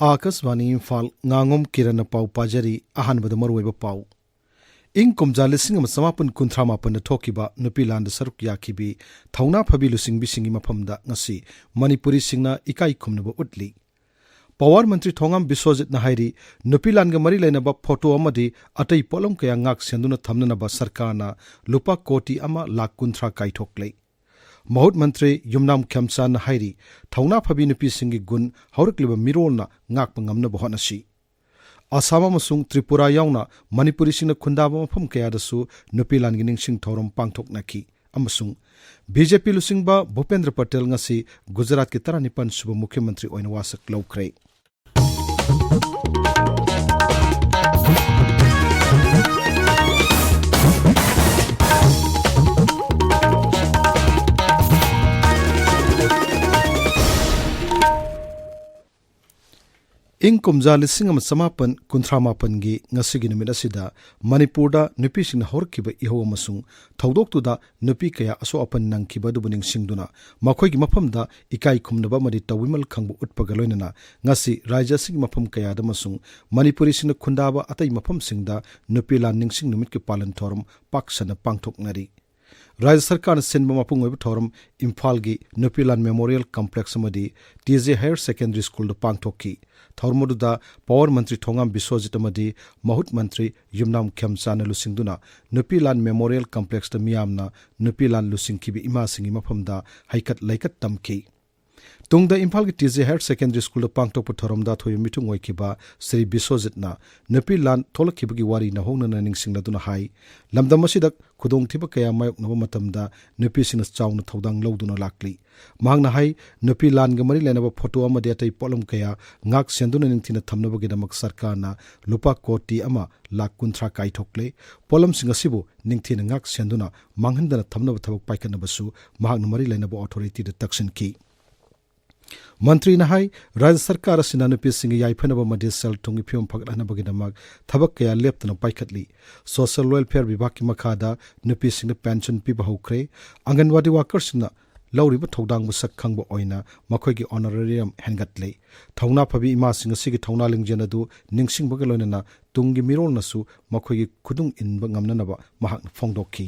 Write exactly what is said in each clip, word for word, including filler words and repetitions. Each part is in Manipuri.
ꯑꯥꯀꯥꯁꯕꯥꯅꯤ ꯏꯝꯐꯥꯜ, ꯉꯥꯉꯣꯝ ꯀꯤꯔꯟꯅ ꯄꯥꯎ ꯄꯥꯖꯔꯤ꯫ ꯑꯍꯥꯟꯕꯗ ꯃꯔꯨꯑꯣꯏꯕ ꯄꯥꯎ꯫ ꯏꯪ ꯀꯨꯝꯖꯥ ꯂꯤꯁꯤꯡ ꯑꯃ ꯆꯃꯥꯄꯟ ꯀꯨꯟꯊ꯭ꯔꯥ ꯃꯥꯄꯟꯗ ꯊꯣꯛꯈꯤꯕ ꯅꯨꯄꯤ ꯂꯥꯟꯗ ꯁꯔꯨꯛ ꯌꯥꯈꯤꯕꯤ ꯊꯧꯅꯥ ꯐꯕꯤ ꯂꯨꯆꯤꯡꯕꯤꯁꯤꯡꯒꯤ ꯃꯐꯝꯗ ꯉꯁꯤ ꯃꯅꯤꯄꯨꯔꯤꯁꯤꯡꯅ ꯏꯀꯥꯏ ꯈꯨꯝꯅꯕ ꯎꯠꯂꯤ꯫ ꯄꯥꯋꯔ ꯃꯟꯇ꯭ꯔꯤ ꯊꯣꯉꯥꯝ ꯕꯤꯁ꯭ꯋꯖꯤꯠꯅ ꯍꯥꯏꯔꯤ, ꯅꯨꯄꯤ ꯂꯥꯟꯒ ꯃꯔꯤ ꯂꯩꯅꯕ ꯐꯣꯇꯣ ꯑꯃꯗꯤ ꯑꯇꯩ ꯄꯣꯠꯂꯝ ꯀꯌꯥ ꯉꯥꯛ ꯁꯦꯟꯗꯨꯅ ꯊꯝꯅꯅꯕ ꯁꯔꯀꯥꯔꯅ ꯂꯨꯄꯥ ꯀꯣꯇꯤ ꯑꯃ ꯂꯥꯈ ꯀꯨꯟꯊ꯭ꯔꯥ ꯀꯥꯏꯊꯣꯛꯂꯦ꯫ ꯃꯍꯨꯠ ꯃꯟꯇ꯭ꯔꯤ ꯌꯨꯝꯅꯥꯝ ꯈꯦꯝꯆꯥꯟꯅ ꯍꯥꯏꯔꯤ, ꯊꯧꯅꯥ ꯐꯕꯤ ꯅꯨꯄꯤꯁꯤꯡꯒꯤ ꯒꯨꯟ ꯍꯧꯔꯛꯂꯤꯕ ꯃꯤꯔꯣꯜꯅ ꯉꯥꯛꯄ ꯉꯝꯅꯕ ꯍꯣꯠꯅꯁꯤ꯫ ꯑꯁꯥꯝ ꯑꯃꯁꯨꯡ ꯇ꯭ꯔꯤꯄꯨꯔꯥ ꯌꯥꯎꯅ ꯃꯅꯤꯄꯨꯔꯤꯁꯤꯡꯅ ꯈꯨꯟꯗꯥꯕ ꯃꯐꯝ ꯀꯌꯥꯗꯁꯨ ꯅꯨꯄꯤ ꯂꯥꯟꯒꯤ ꯅꯤꯡꯁꯤꯡ ꯊꯧꯔꯝ ꯄꯥꯡꯊꯣꯛꯅꯈꯤ ꯑꯃꯁꯨꯡ ꯕꯤ ꯖꯦ ꯄꯤ ꯂꯨꯆꯤꯡꯕ ꯚꯨꯄꯦꯟꯗ꯭ꯔ ꯄꯇꯦꯜ ꯉꯁꯤ ꯒꯨꯖꯔꯥꯠꯀꯤ ꯇꯔꯥꯅꯤꯄꯥꯟ ꯁꯨꯕ ꯃꯨꯈ꯭ꯌ ꯃꯟꯇ꯭ꯔꯤ ꯑꯣꯏꯅ ꯋꯥꯁꯛ ꯂꯧꯈ꯭ꯔꯦ꯫ ꯏꯪ ꯀꯨꯝꯖꯥ ꯂꯤꯁꯤꯡ ꯑꯃ ꯆꯃꯥꯄꯟ ꯀꯨꯟꯊ꯭ꯔꯥ ꯃꯥꯄꯟꯒꯤ ꯉꯁꯤꯒꯤ ꯅꯨꯃꯤꯠ ꯑꯁꯤꯗ ꯃꯅꯤꯄꯨꯔꯗ ꯅꯨꯄꯤꯁꯤꯡꯅ ꯍꯧꯔꯛꯈꯤꯕ ꯏꯍꯧ ꯑꯃꯁꯨꯡ ꯊꯧꯗꯣꯛꯇꯨꯗ ꯅꯨꯄꯤ ꯀꯌꯥ ꯑꯁꯣꯛ ꯑꯄꯟ ꯅꯪꯈꯤꯕ ꯑꯗꯨꯕꯨ ꯅꯤꯡꯁꯤꯡꯗꯨꯅ ꯃꯈꯣꯏꯒꯤ ꯃꯐꯝꯗ ꯏꯀꯥꯏ ꯈꯨꯝꯅꯕ ꯑꯃꯗꯤ ꯇꯧꯕꯤꯃꯜ ꯈꯪꯕ ꯎꯠꯄꯒ ꯂꯣꯏꯅꯅ ꯉꯁꯤ ꯔꯥꯖ꯭ꯌ ꯑꯁꯤꯒꯤ ꯃꯐꯝ ꯀꯌꯥꯗ ꯑꯃꯁꯨꯡ ꯃꯅꯤꯄꯨꯔꯤꯁꯤꯡꯅ ꯈꯨꯟꯗꯥꯕ ꯑꯇꯩ ꯃꯐꯝꯁꯤꯡꯗ ꯅꯨꯄꯤ ꯂꯥꯟ ꯅꯤꯡꯁꯤꯡ ꯅꯨꯃꯤꯠꯀꯤ ꯄꯥꯂꯟ ꯊꯧꯔꯝ ꯄꯥꯛ ꯁꯟꯅ ꯄꯥꯡꯊꯣꯛꯅꯔꯤ꯫ ꯔꯥꯖ꯭ꯌ ꯁꯔꯀꯥꯔꯅ ꯁꯤꯟꯕ ꯃꯄꯨꯡ ꯑꯣꯏꯕ ꯊꯧꯔꯝ ꯏꯝꯐꯥꯜꯒꯤ ꯅꯨꯄꯤ ꯂꯥꯟ ꯃꯦꯃꯣꯔꯤꯌꯦꯜ ꯀꯝꯄ꯭ꯂꯦꯛꯁ ꯑꯃꯗꯤ ꯇꯤ ꯖꯦ ꯍꯥꯌꯔ ꯁꯦꯀꯦꯟꯗꯔꯤ ꯁ꯭ꯀꯨꯜꯗ ꯄꯥꯡꯊꯣꯛꯈꯤ꯫ ꯊꯧꯔꯝ ꯑꯗꯨꯗ ꯄꯥꯋꯔ ꯃꯟꯇ꯭ꯔꯤ ꯊꯣꯉꯥꯝ ꯕꯤꯁ꯭ꯋꯖꯤꯠ ꯑꯃꯗꯤ ꯃꯍꯨꯠ ꯃꯟꯇ꯭ꯔꯤ ꯌꯨꯝꯅꯥꯝ ꯈꯦꯝꯆꯥꯟꯅ ꯂꯨꯆꯤꯡꯗꯨꯅ ꯅꯨꯄꯤ ꯂꯥꯟ ꯃꯦꯃꯣꯔꯤꯌꯦꯜ ꯀꯝꯄ꯭ꯂꯦꯛꯁꯇ ꯃꯤꯌꯥꯝꯅ ꯅꯨꯄꯤ ꯂꯥꯟ ꯂꯨꯆꯤꯡꯈꯤꯕ ꯏꯃꯥꯁꯤꯡꯒꯤ ꯃꯐꯝꯗ ꯍꯩꯀꯠ ꯂꯩꯀꯠ ꯇꯝꯈꯤ꯫ ꯇꯨꯡꯗ ꯏꯝꯐꯥꯜꯒꯤ ꯇꯤ ꯖꯦ ꯍꯥꯌꯔ ꯁꯦꯀꯦꯟꯗꯔꯤ ꯁ꯭ꯀꯨꯜꯗ ꯄꯥꯡꯊꯣꯛꯄ ꯊꯧꯔꯝꯗ ꯑꯊꯣꯏꯕ ꯃꯤꯊꯨꯡ ꯑꯣꯏꯈꯤꯕ ꯁ꯭ꯔꯤ ꯕꯤꯁ꯭ꯋꯖꯤꯠꯅ ꯅꯨꯄꯤ ꯂꯥꯟ ꯊꯣꯛꯂꯛꯈꯤꯕꯒꯤ ꯋꯥꯔꯤ ꯅꯧꯍꯧꯅꯅ ꯅꯤꯡꯁꯤꯡꯂꯗꯨꯅ ꯍꯥꯏ, ꯂꯝꯗꯝ ꯑꯁꯤꯗ ꯈꯨꯗꯣꯡꯊꯤꯕ ꯀꯌꯥ ꯃꯥꯌꯣꯛꯅꯕ ꯃꯇꯝꯗ ꯅꯨꯄꯤꯁꯤꯡꯅ ꯆꯥꯎꯅ ꯊꯧꯗꯥꯡ ꯂꯧꯗꯨꯅ ꯂꯥꯛꯂꯤ꯫ ꯃꯍꯥꯛꯅ ꯍꯥꯏ, ꯅꯨꯄꯤ ꯂꯥꯟꯒ ꯃꯔꯤ ꯂꯩꯅꯕ ꯐꯣꯇꯣ ꯑꯃꯗꯤ ꯑꯇꯩ ꯄꯣꯠꯂꯝ ꯀꯌꯥ ꯉꯥꯛ ꯁꯦꯟꯗꯨꯅ ꯅꯤꯡꯊꯤꯅ ꯊꯝꯅꯕꯒꯤꯗꯃꯛ ꯁꯔꯀꯥꯔꯅ ꯂꯨꯄꯥ ꯀꯣꯇꯤ ꯑꯃ ꯂꯥꯈ ꯀꯨꯟꯊ꯭ꯔꯥ ꯀꯥꯏꯊꯣꯛꯂꯦ꯫ ꯄꯣꯠꯂꯝꯁꯤꯡ ꯑꯁꯤꯕꯨ ꯅꯤꯡꯊꯤꯅ ꯉꯥꯛ ꯁꯦꯟꯗꯨꯅ ꯃꯥꯡꯍꯟꯗꯅ ꯊꯝꯅꯕ ꯊꯕꯛ ꯄꯥꯏꯈꯠꯅꯕꯁꯨ ꯃꯍꯥꯛꯅ ꯃꯔꯤ ꯂꯩꯅꯕ ꯑꯣꯊꯣꯔꯤꯇꯤꯗ ꯇꯛꯁꯤꯟꯈꯤ꯫ ꯃꯟꯇ꯭ꯔꯤꯅ ꯍꯥꯏ, ꯔꯥꯖ꯭ꯌ ꯁꯔꯀꯥꯔ ꯑꯁꯤꯅ ꯅꯨꯄꯤꯁꯤꯡꯒꯤ ꯌꯥꯏꯐꯅꯕ ꯑꯃꯗꯤ ꯁꯦꯜ ꯊꯨꯝꯒꯤ ꯐꯤꯕꯝ ꯐꯒꯠꯍꯟꯅꯕꯒꯤꯗꯃꯛ ꯊꯕꯛ ꯀꯌꯥ ꯂꯦꯞꯇꯅ ꯄꯥꯏꯈꯠꯂꯤ꯫ ꯁꯣꯁꯤꯌꯦꯜ ꯋꯦꯜꯐꯤꯌꯔ ꯕꯤꯚꯥꯒꯀꯤ ꯃꯈꯥꯗ ꯅꯨꯄꯤꯁꯤꯡꯗ ꯄꯦꯟꯁꯟ ꯄꯤꯕ ꯍꯧꯈ꯭ꯔꯦ꯫ ꯑꯪꯒꯟꯋꯥꯗꯤ ꯋꯥꯀꯔꯁꯤꯡꯅ ꯂꯧꯔꯤꯕ ꯊꯧꯗꯥꯡꯕꯨ ꯁꯛ ꯈꯪꯕ ꯑꯣꯏꯅ ꯃꯈꯣꯏꯒꯤ honorarium ꯍꯦꯟꯒꯠꯂꯦ꯫ ꯊꯧꯅꯥ ꯐꯕꯤ ꯏꯃꯥꯁꯤꯡ ꯑꯁꯤꯒꯤ ꯊꯧꯅꯥ ꯂꯤꯡꯖꯦꯜ ꯑꯗꯨ ꯅꯤꯡꯁꯤꯡꯕꯒ ꯂꯣꯏꯅꯅ ꯇꯨꯡꯒꯤ ꯃꯤꯔꯣꯜꯅꯁꯨ ꯃꯈꯣꯏꯒꯤ ꯈꯨꯗꯨꯡ ꯏꯟꯕ ꯉꯝꯅꯅꯕ ꯃꯍꯥꯛꯅ ꯐꯣꯡꯗꯣꯛꯈꯤ꯫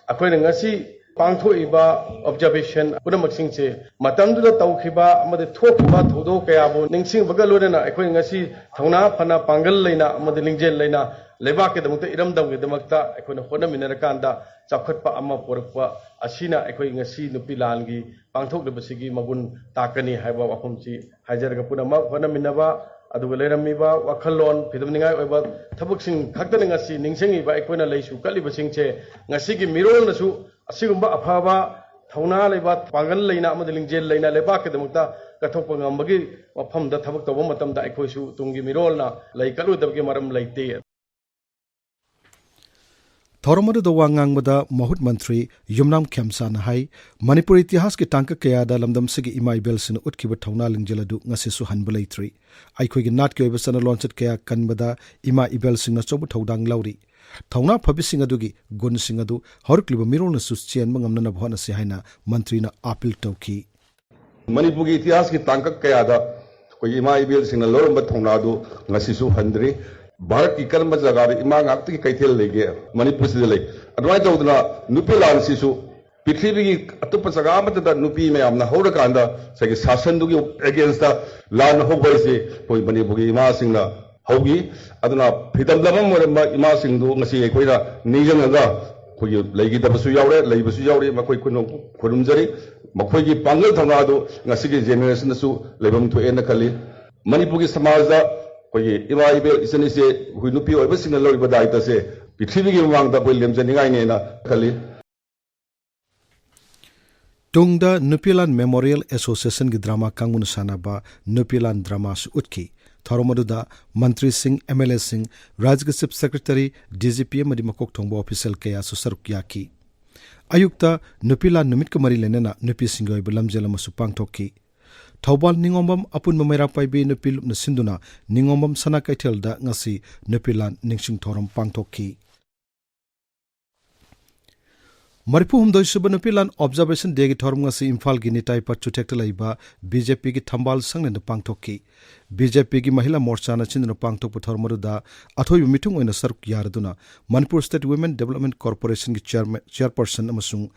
ꯑꯩꯈꯣꯏꯅ ꯉꯁꯤ ꯄꯥꯡꯊꯣꯛꯏꯕ observation ꯄꯨꯝꯅꯃꯛꯁꯤꯡꯁꯦ ꯃꯇꯝꯗꯨꯗ ꯇꯧꯈꯤꯕ ꯑꯃꯗꯤ ꯊꯣꯛꯈꯤꯕ ꯊꯧꯗꯣꯛ ꯀꯌꯥꯕꯨ ꯅꯤꯡꯁꯤꯡꯕꯒ ꯂꯣꯏꯅꯅ ꯑꯩꯈꯣꯏ ꯉꯁꯤ ꯊꯧꯅꯥ ꯐꯅ, ꯄꯥꯡꯒꯜ ꯂꯩꯅ ꯑꯃꯗꯤ ꯂꯤꯡꯖꯦꯜ ꯂꯩꯅ ꯂꯩꯕꯥꯛꯀꯤꯗꯃꯛꯇ, ꯏꯔꯝꯗꯝꯒꯤꯗꯃꯛꯇ ꯑꯩꯈꯣꯏꯅ ꯍꯣꯠꯅꯃꯤꯟꯅꯔꯀꯥꯟꯗ ꯆꯥꯎꯈꯠꯄ ꯑꯃ ꯄꯨꯔꯛꯄ ꯑꯁꯤꯅ ꯑꯩꯈꯣꯏ ꯉꯁꯤ ꯅꯨꯄꯤ ꯂꯥꯟꯒꯤ ꯄꯥꯡꯊꯣꯛꯂꯤꯕꯁꯤꯒꯤ ꯃꯒꯨꯟ ꯇꯥꯛꯀꯅꯤ ꯍꯥꯏꯕ ꯋꯥꯐꯝꯁꯤ ꯍꯥꯏꯖꯔꯒ, ꯄꯨꯝꯅꯃꯛ ꯍꯣꯠꯅꯃꯤꯟꯅꯕ, ꯑꯗꯨꯒ ꯂꯩꯔꯝꯃꯤꯕ ꯋꯥꯈꯜꯂꯣꯟ ꯐꯤꯗꯝꯅꯤꯡꯉꯥꯏ ꯑꯣꯏꯕ ꯊꯕꯛꯁꯤꯡ ꯈꯛꯇꯅ ꯉꯁꯤ ꯅꯤꯡꯁꯤꯡꯉꯤꯕ ꯑꯩꯈꯣꯏꯅ ꯂꯩꯁꯨ ꯀꯠꯂꯤꯕꯁꯤꯡꯁꯦ ꯉꯁꯤꯒꯤ ꯃꯤꯔꯣꯜꯅꯁꯨ ꯑꯁꯤꯒꯨꯝꯕ ꯑꯐꯕ ꯊꯧꯅꯥ ꯂꯩꯕ, ꯄꯥꯡꯒꯜ ꯂꯩꯅ ꯑꯃꯗꯤ ꯂꯤꯡꯖꯦꯜ ꯂꯩꯅ ꯂꯩꯕꯥꯛꯀꯤꯗꯃꯛꯇ ꯀꯠꯊꯣꯛꯄ ꯉꯝꯕꯒꯤ ꯋꯥꯐꯝꯗ ꯊꯕꯛ ꯇꯧꯕ ꯃꯇꯝꯗ ꯑꯩꯈꯣꯏꯁꯨ ꯇꯨꯡꯒꯤ ꯃꯤꯔꯣꯜꯅ ꯂꯩ ꯀꯠꯂꯣꯏꯗꯕꯒꯤ ꯃꯔꯝ ꯂꯩꯇꯦ꯫ ꯊꯧꯔꯝ ꯑꯗꯨꯗ ꯋꯥ ꯉꯥꯡꯕꯗ ꯃꯍꯨꯠ ꯃꯟꯇ꯭ꯔꯤ ꯌꯨꯝꯅꯥꯝ ꯈꯦꯝꯆꯥꯅ ꯍꯥꯏ, ꯃꯅꯤꯄꯨꯔ ꯏꯇꯤꯍꯥꯁꯀꯤ ꯇꯥꯡꯀꯛ ꯀꯌꯥꯗ ꯂꯝꯗꯝꯁꯤꯒꯤ ꯏꯃꯥ ꯏꯕꯦꯜꯁꯤꯡꯅ ꯎꯠꯈꯤꯕ ꯊꯧꯅꯥ ꯂꯤꯡꯖꯦꯜ ꯑꯗꯨ ꯉꯁꯤꯁꯨ ꯍꯟꯕ ꯂꯩꯇ꯭ꯔꯤ꯫ ꯑꯩꯈꯣꯏꯒꯤ ꯅꯥꯠꯀꯤ ꯑꯣꯏꯕ ꯆꯠꯅ ꯂꯣꯟꯆꯠ ꯀꯌꯥ ꯀꯟꯕꯗ ꯏꯃꯥ ꯏꯕꯦꯜꯁꯤꯡꯅ ꯑꯆꯧꯕ ꯊꯧꯗꯥꯡ ꯂꯧꯔꯤ꯫ ꯊꯧꯅꯥ ꯐꯕꯤꯁꯤꯡ ꯑꯗꯨꯒꯤ ꯒꯨꯟꯁꯤꯡ ꯑꯗꯨ ꯍꯧꯔꯛꯂꯤꯕ ꯃꯤꯔꯣꯜꯅꯁꯨ ꯆꯦꯟꯕ ꯉꯝꯅꯅꯕ ꯍꯣꯠꯅꯁꯤ ꯍꯥꯏꯅ ꯃꯟꯇ꯭ꯔꯤꯅ ꯑꯥꯄꯤꯜ ꯇꯧꯈꯤ꯫ ꯃꯅꯤꯄꯨꯔꯒꯤ ꯏꯇꯤꯍꯥꯁꯀꯤ ꯇꯥꯡꯀꯛ ꯀꯌꯥꯗ ꯑꯩꯈꯣꯏꯒꯤ ꯏꯃꯥ ꯏꯕꯦꯜꯁꯤꯡꯅ ꯂꯧꯔꯝꯕ ꯊꯧꯅꯥꯗꯨ ꯉꯁꯤꯁꯨ ꯍꯟꯗ꯭ꯔꯤ꯫ ꯚꯥꯔꯠꯀꯤ ꯀꯔꯝꯕ ꯖꯒꯥꯗ ꯏꯃꯥ ꯉꯥꯛꯇꯒꯤ ꯀꯩꯊꯦꯜ ꯂꯩꯒꯦ? ꯃꯅꯤꯄꯨꯔꯁꯤꯗ ꯂꯩ꯫ ꯑꯗꯨꯃꯥꯏꯅ ꯇꯧꯗꯅ ꯅꯨꯄꯤ ꯂꯥꯟꯁꯤꯁꯨ ꯄ꯭ꯔꯤꯊꯤꯕꯤꯒꯤ ꯑꯇꯣꯞꯄ ꯖꯒꯥ ꯑꯃꯠꯇꯗ ꯅꯨꯄꯤ ꯃꯌꯥꯝꯅ ꯍꯧꯔꯀꯥꯟꯗ ꯉꯁꯥꯏꯒꯤ ꯁꯥꯁꯟꯗꯨꯒꯤ against ꯂꯥꯟ ꯍꯧꯕ ꯍꯥꯏꯁꯤ ꯑꯩꯈꯣꯏ ꯃꯅꯤꯄꯨꯔꯒꯤ ꯏꯃꯥꯁꯤꯡꯅ ꯍꯧꯈꯤ꯫ ꯑꯗꯨꯅ ꯐ꯭ꯔꯤꯗꯝ ꯂꯝ ꯑꯃ ꯑꯣꯏꯔꯝꯕ ꯏꯃꯥꯁꯤꯡꯗꯨ ꯉꯁꯤ ꯑꯩꯈꯣꯏꯅ ꯅꯤꯡꯁꯤꯡꯉꯒ ꯑꯩꯈꯣꯏꯒꯤ ꯂꯩꯈꯤꯗꯕꯁꯨ ꯌꯥꯎꯔꯦ, ꯂꯩꯕꯁꯨ ꯌꯥꯎꯔꯤ꯫ ꯃꯈꯣꯏ ꯈꯨꯔꯨꯝ-, ꯈꯨꯔꯨꯝꯖꯔꯤ꯫ ꯃꯈꯣꯏꯒꯤ ꯄꯥꯡꯒꯜ ꯊꯧꯅꯥꯗꯨ ꯉꯁꯤꯒꯤ generationꯗꯁꯨ ꯂꯩꯐꯝ ꯊꯣꯛꯑꯦꯅ ꯈꯜꯂꯤ꯫ ꯃꯅꯤꯄꯨꯔꯒꯤ ꯁꯃꯥꯖꯗ ꯑꯩꯈꯣꯏꯒꯤ ꯏꯃꯥ ꯏꯕꯦꯜ ꯏꯆꯟ ꯏꯆꯦ ꯑꯩꯈꯣꯏ ꯅꯨꯄꯤ ꯑꯣꯏꯕꯁꯤꯡꯅ ꯂꯧꯔꯤꯕ ꯗꯥꯏꯇꯁꯦ ꯄ꯭ꯔꯤꯊꯤꯕꯤꯒꯤ ꯃꯃꯥꯡꯗ ꯑꯩꯈꯣꯏ ꯂꯦꯝꯖꯅꯤꯡꯉꯥꯏꯅꯦꯅ ꯈꯜꯂꯤ꯫ ꯇꯨꯡꯗ ꯅꯨꯄꯤꯂꯥꯟ Memorial Associationꯒꯤ drama ꯀꯥꯡꯕꯨꯅ ꯁꯥꯟꯅꯕ ꯅꯨꯄꯤꯂꯥꯟ dramaꯁꯨ ꯎꯠꯈꯤ꯫ ꯊꯧꯔꯝ ꯑꯗꯨꯗ ꯃꯟꯇ꯭ꯔꯤꯁꯤꯡ, MLAꯁꯤꯡ, ꯔꯥꯖ꯭ꯌꯒꯤ Chief Secretary, DGP ꯑꯃꯗꯤ ꯃꯀꯣꯛ ꯊꯣꯡꯕ official ꯀꯌꯥꯁꯨ ꯁꯔꯨꯛ ꯌꯥꯈꯤ꯫ ꯑꯌꯨꯛꯇ ꯅꯨꯄꯤꯂꯥꯟ ꯅꯨꯃꯤꯠꯀ ꯃꯔꯤ ꯂꯩꯅꯅ ꯅꯨꯄꯤꯁꯤꯡꯒꯤ ꯑꯣꯏꯕ ꯂꯝꯖꯦꯜ ꯑꯃꯁꯨ ꯄꯥꯡꯊꯣꯛꯈꯤ꯫ ꯊꯧꯕꯥꯜ ꯅꯤꯉꯣꯝꯕꯝ ꯑꯄꯨꯟꯕ ꯃꯩꯔꯥ ꯄꯥꯏꯕꯤ ꯅꯨꯄꯤ ꯂꯨꯞꯅ ꯁꯤꯟꯗꯨꯅ ꯅꯤꯉꯣꯝꯕꯝ ꯁꯅꯥ ꯀꯩꯊꯦꯜꯗ ꯉꯁꯤ ꯅꯨꯄꯤꯂꯥꯟ ꯅꯤꯡꯁꯤꯡ ꯊꯧꯔꯝ ꯄꯥꯡꯊꯣꯛꯈꯤ꯫ ꯃꯔꯤꯐꯨ ꯍꯨꯝꯗꯣꯏ ꯁꯨꯕ ꯅꯨꯄꯤ ꯂꯥꯟ ꯑꯣꯕꯖꯥꯔꯕꯦꯁꯟ ꯗꯦꯒꯤ ꯊꯧꯔꯝ ꯉꯁꯤ ꯏꯝꯐꯥꯜꯒꯤ ꯅꯤꯇꯥꯏ ꯄꯥꯠ ꯆꯨꯊꯦꯛꯇ ꯂꯩꯕ ꯕꯤ ꯖꯦ ꯄꯤꯒꯤ ꯊꯝꯕꯥꯜ ꯁꯪꯂꯦꯟꯗ ꯄꯥꯡꯊꯣꯛꯈꯤ꯫ ꯕꯤ ꯖꯦ ꯄꯤꯒꯤ ꯃꯍꯤꯂꯥ ꯃꯣꯔꯆꯥꯅ ꯁꯤꯟꯗꯨꯅ ꯄꯥꯡꯊꯣꯛꯄ ꯊꯧꯔꯝ ꯑꯗꯨꯗ ꯑꯊꯣꯏꯕ ꯃꯤꯊꯨꯡ ꯑꯣꯏꯅ ꯁꯔꯨꯛ ꯌꯥꯔꯗꯨꯅ ꯃꯅꯤꯄꯨꯔ ꯁ꯭ꯇꯦꯠ ꯋꯤꯃꯦꯟ ꯗꯤꯕꯦꯂꯞꯃꯦꯟ ꯀꯣꯔꯄꯣꯔꯦꯁꯟꯒꯤ ꯆꯦꯌꯔꯃꯦ-, ꯆꯦꯌꯔꯄꯔꯁꯟ ꯑꯃꯁꯨꯡ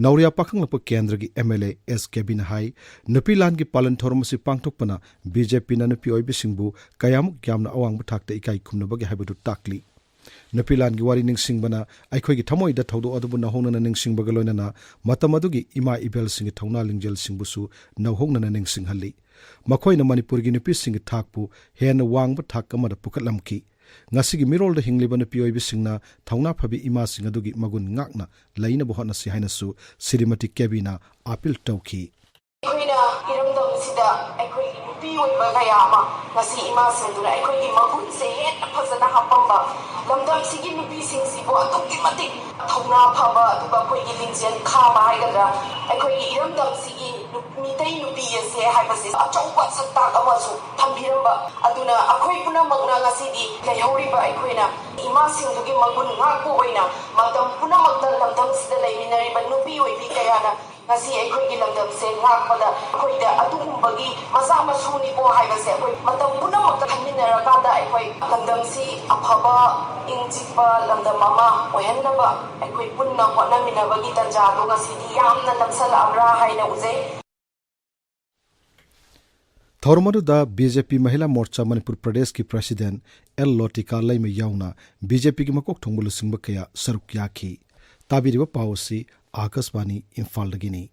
ꯅꯧꯔꯤꯌꯥ ꯄꯥꯈꯪꯂꯛꯄ ꯀꯦꯟꯗ꯭ꯔꯒꯤ ꯑꯦꯝ ꯑꯦꯜ ꯑꯦ ꯑꯦꯁ ꯀꯦꯕꯤꯅ ꯍꯥꯏ, ꯅꯨꯄꯤ ꯂꯥꯟꯒꯤ ꯄꯥꯂꯟ ꯊꯧꯔꯝ ꯑꯁꯤ ꯄꯥꯡꯊꯣꯛꯄꯅ ꯕꯤ ꯖꯦ ꯄꯤꯅ ꯅꯨꯄꯤ ꯑꯣꯏꯕꯤꯁꯤꯡꯕꯨ ꯀꯌꯥꯃꯨꯛ ꯌꯥꯝꯅ ꯑꯋꯥꯡꯕ ꯊꯥꯛꯇ ꯏꯀꯥꯏ ꯈꯨꯝꯅꯕꯒꯦ ꯍꯥꯏꯕꯗꯨ ꯇꯥꯛꯂꯤ꯫ ꯅꯨꯄꯤ ꯂꯥꯟꯒꯤ ꯋꯥꯔꯤ ꯅꯤꯡꯁꯤꯡꯕꯅ ꯑꯩꯈꯣꯏꯒꯤ ꯊꯃꯣꯏꯗ ꯊꯧꯗꯣꯛ ꯑꯗꯨꯕꯨ ꯅꯧꯍꯧꯅꯅ ꯅꯤꯡꯁꯤꯡꯕꯒ ꯂꯣꯏꯅꯅ ꯃꯇꯝ ꯑꯗꯨꯒꯤ ꯏꯃꯥ ꯏꯕꯦꯜꯁꯤꯡꯒꯤ ꯊꯧꯅꯥ ꯂꯤꯡꯖꯦꯜꯁꯤꯡꯕꯨꯁꯨ ꯅꯧꯍꯧꯅꯅ ꯅꯤꯡꯁꯤꯡꯍꯜꯂꯤ꯫ ꯃꯈꯣꯏꯅ ꯃꯅꯤꯄꯨꯔꯒꯤ ꯅꯨꯄꯤꯁꯤꯡꯒꯤ ꯊꯥꯛꯄꯨ ꯍꯦꯟꯅ ꯋꯥꯡꯕ ꯊꯥꯛ ꯑꯃꯗ ꯄꯨꯈꯠꯂꯝꯈꯤ꯫ ꯉꯁꯤꯒꯤ ꯃꯤꯔꯣꯜꯗ ꯍꯤꯡꯂꯤꯕ ꯅꯨꯄꯤ ꯑꯣꯏꯕꯤꯁꯤꯡꯅ ꯊꯧꯅꯥ ꯐꯕꯤ ꯏꯃꯥꯁꯤꯡ ꯑꯗꯨꯒꯤ ꯃꯒꯨꯟ ꯉꯥꯛꯅ ꯂꯩꯅꯕ ꯍꯣꯠꯅꯁꯤ ꯍꯥꯏꯅꯁꯨ ꯁ꯭ꯔꯤꯃꯇꯤ ꯀꯦꯕꯤꯅ ꯑꯥꯄꯤꯜ ꯇꯧꯈꯤ꯫ ꯑꯩꯈꯣꯏꯅ ꯏꯔꯝꯗꯝꯁꯤꯗ ꯑꯩꯈꯣꯏꯒꯤ ꯅꯨꯄꯤ ꯑꯣꯏꯕ ꯀꯌꯥ ꯑꯃ ꯉꯁꯤ ꯏꯃꯥꯁꯤꯡꯗꯨꯅ ꯑꯩꯈꯣꯏꯒꯤ ꯃꯒꯨꯟꯁꯦ ꯍꯦꯟꯅ ꯐꯖꯅ ꯍꯥꯞꯄꯝꯕ, ꯂꯝꯗꯝꯁꯤꯒꯤ ꯅꯨꯄꯤꯁꯤꯡꯁꯤꯕꯨ ꯑꯗꯨꯛꯀꯤ ꯃꯇꯤꯛ ꯊꯧꯅꯥ ꯐꯕ, ꯑꯗꯨꯒ ꯑꯩꯈꯣꯏꯒꯤ ꯂꯤꯡꯖꯦꯜ ꯈꯥꯕ ꯍꯥꯏꯒꯗ꯭ꯔꯥ, ꯑꯩꯈꯣꯏꯒꯤ ꯏꯔꯝꯗꯝꯁꯤꯒꯤ ꯅꯨ-, ꯃꯤꯇꯩ ꯅꯨꯄꯤ ꯑꯁꯦ ꯍꯥꯏꯕꯁꯦ ꯑꯆꯧꯕ ꯁꯛꯇꯥꯛ ꯑꯃꯁꯨ ꯊꯝꯕꯤꯔꯝꯕ꯫ ꯑꯗꯨꯅ ꯑꯩꯈꯣꯏ ꯄꯨꯝꯅꯃꯛꯅ ꯉꯁꯤꯗꯤ ꯂꯩꯍꯧꯔꯤꯕ ꯑꯩꯈꯣꯏꯅ ꯏꯃꯥꯁꯤꯡꯗꯨꯒꯤ ꯃꯒꯨꯟ ꯉꯥꯛꯄ ꯑꯣꯏꯅ ꯃꯇꯝ ꯄꯨꯝꯅꯃꯛꯇ ꯂꯝꯗꯝꯁꯤꯗ ꯂꯩꯃꯤꯟꯅꯔꯤꯕ ꯅꯨꯄꯤ ꯑꯣꯏꯕꯤ ꯀꯌꯥꯅ ꯉꯁꯤ ꯑꯩꯈꯣꯏꯒꯤ ꯂꯝꯗꯝꯁꯦ ꯉꯥꯛꯄꯗ ꯑꯩꯈꯣꯏꯗ ꯑꯗꯨꯒꯨꯝꯕꯒꯤ ꯃꯆꯥ ꯃꯁꯨꯅꯤꯀꯣ ꯍꯥꯏꯕꯁꯦ ꯑꯩꯈꯣꯏ ꯃꯇꯝ ꯄꯨꯝꯅꯃꯛꯇ ꯈꯟꯃꯤꯟꯅꯔꯀꯥꯟꯗ ꯑꯩꯈꯣꯏ ꯂꯝꯗꯝꯁꯤ ꯑꯐꯕ, ꯏꯪ ꯆꯤꯛꯄ ꯂꯝꯗꯝ ꯑꯃ ꯑꯣꯏꯍꯟꯅꯕ ꯑꯩꯈꯣꯏ ꯄꯨꯟꯅ ꯍꯣꯠꯅꯃꯤꯟꯅꯕꯒꯤ ꯇꯥꯟꯖꯥꯗꯣ ꯉꯁꯤꯗꯤ ꯌꯥꯝꯅ ꯅꯛꯁꯜꯂꯛꯑꯕ꯭ꯔꯥ ꯍꯥꯏꯅ ꯎꯖꯩ꯫ ꯊꯧꯔꯝ ꯑꯗꯨꯗ ꯕꯤ ꯖꯦ ꯄꯤ ꯃꯍꯤꯂꯥ ꯃꯣꯔꯆꯥ ꯃꯅꯤꯄꯨꯔ ꯄ꯭ꯔꯗꯦꯁꯀꯤ ꯄ꯭ꯔꯁꯤꯗꯦꯟꯠ ꯑꯦꯜ ꯂꯣꯇꯤꯀꯥ ꯂꯩꯃ ꯌꯥꯎꯅ ꯕꯤ ꯖꯦ ꯄꯤꯒꯤ ꯃꯀꯣꯛ ꯊꯣꯡꯕ ꯂꯨꯆꯤꯡꯕ ꯀꯌꯥ ꯁꯔꯨꯛ ꯌꯥꯈꯤ꯫ ꯇꯥꯕꯤꯔꯤꯕ ꯄꯥꯎ ꯑꯁꯤ ꯑꯥꯀꯥꯁꯕꯥꯅꯤ ꯏꯝꯐꯥꯜꯗꯒꯤꯅꯤ꯫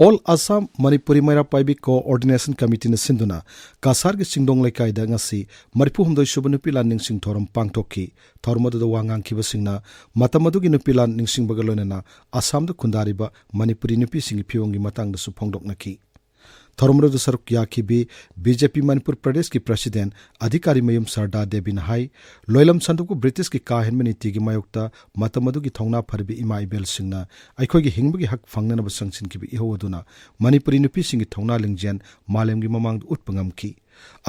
ꯑꯣꯜ ꯑꯁꯥꯝ ꯃꯅꯤꯄꯨꯔꯤ ꯃꯩꯔꯥ ꯄꯥꯏꯕꯤ ꯀꯣꯑꯣꯔꯗꯤꯅꯦꯁꯟ ꯀꯃꯤꯇꯤꯅ ꯁꯤꯟꯗꯨꯅ ꯀꯁꯥꯔꯒꯤ ꯆꯤꯡꯗꯣꯡ ꯂꯩꯀꯥꯏꯗ ꯉꯁꯤ ꯃꯔꯤꯐꯨ ꯍꯨꯝꯗꯣꯏ ꯁꯨꯕ ꯅꯨꯄꯤ ꯂꯥꯟ ꯅꯤꯡꯁꯤꯡ ꯊꯧꯔꯝ ꯄꯥꯡꯊꯣꯛꯈꯤ꯫ ꯊꯧꯔꯝ ꯑꯗꯨꯗ ꯋꯥ ꯉꯥꯡꯈꯤꯕꯁꯤꯡꯅ ꯃꯇꯝ ꯑꯗꯨꯒꯤ ꯅꯨꯄꯤ ꯂꯥꯟ ꯅꯤꯡꯁꯤꯡꯕꯒ ꯂꯣꯏꯅꯅ ꯑꯁꯥꯝꯗ ꯈꯨꯟꯗꯥꯔꯤꯕ ꯃꯅꯤꯄꯨꯔꯤ ꯅꯨꯄꯤꯁꯤꯡꯒꯤ ꯐꯤꯕꯝꯒꯤ ꯃꯇꯥꯡꯗꯁꯨ ꯐꯣꯡꯗꯣꯛꯅꯈꯤ꯫ ꯊꯧꯔꯝ ꯑꯗꯨꯗ ꯁꯔꯨꯛ ꯌꯥꯈꯤꯕꯤ ꯕꯤ ꯖꯦ ꯄꯤ ꯃꯅꯤꯄꯨꯔ ꯄ꯭ꯔꯗꯦꯁꯀꯤ ꯄ꯭ꯔꯁꯤꯗꯦꯟꯠ ꯑꯙꯤꯀꯥꯔꯤ ꯃꯌꯨꯝ ꯁꯔꯗꯥ ꯗꯦꯕꯤꯅ ꯍꯥꯏ, ꯂꯣꯏꯂꯝ ꯁꯟꯗꯣꯛꯄ ꯕ꯭ꯔꯤꯇꯤꯁꯀꯤ ꯀꯥ ꯍꯦꯟꯕ ꯅꯤꯇꯤꯒꯤ ꯃꯥꯌꯣꯛꯇ ꯃꯇꯝ ꯑꯗꯨꯒꯤ ꯊꯧꯅꯥ ꯐꯔꯕꯤ ꯏꯃꯥ ꯏꯕꯦꯜꯁꯤꯡꯅ ꯑꯩꯈꯣꯏꯒꯤ ꯍꯤꯡꯕꯒꯤ ꯍꯛ ꯐꯪꯅꯅꯕ ꯆꯪꯁꯤꯟꯈꯤꯕ ꯏꯍꯧ ꯑꯗꯨꯅ ꯃꯅꯤꯄꯨꯔꯤ ꯅꯨꯄꯤꯁꯤꯡꯒꯤ ꯊꯧꯅꯥ ꯂꯤꯡꯖꯦꯜ ꯃꯥꯂꯦꯝꯒꯤ ꯃꯃꯥꯡꯗ ꯎꯠꯄ ꯉꯝꯈꯤ꯫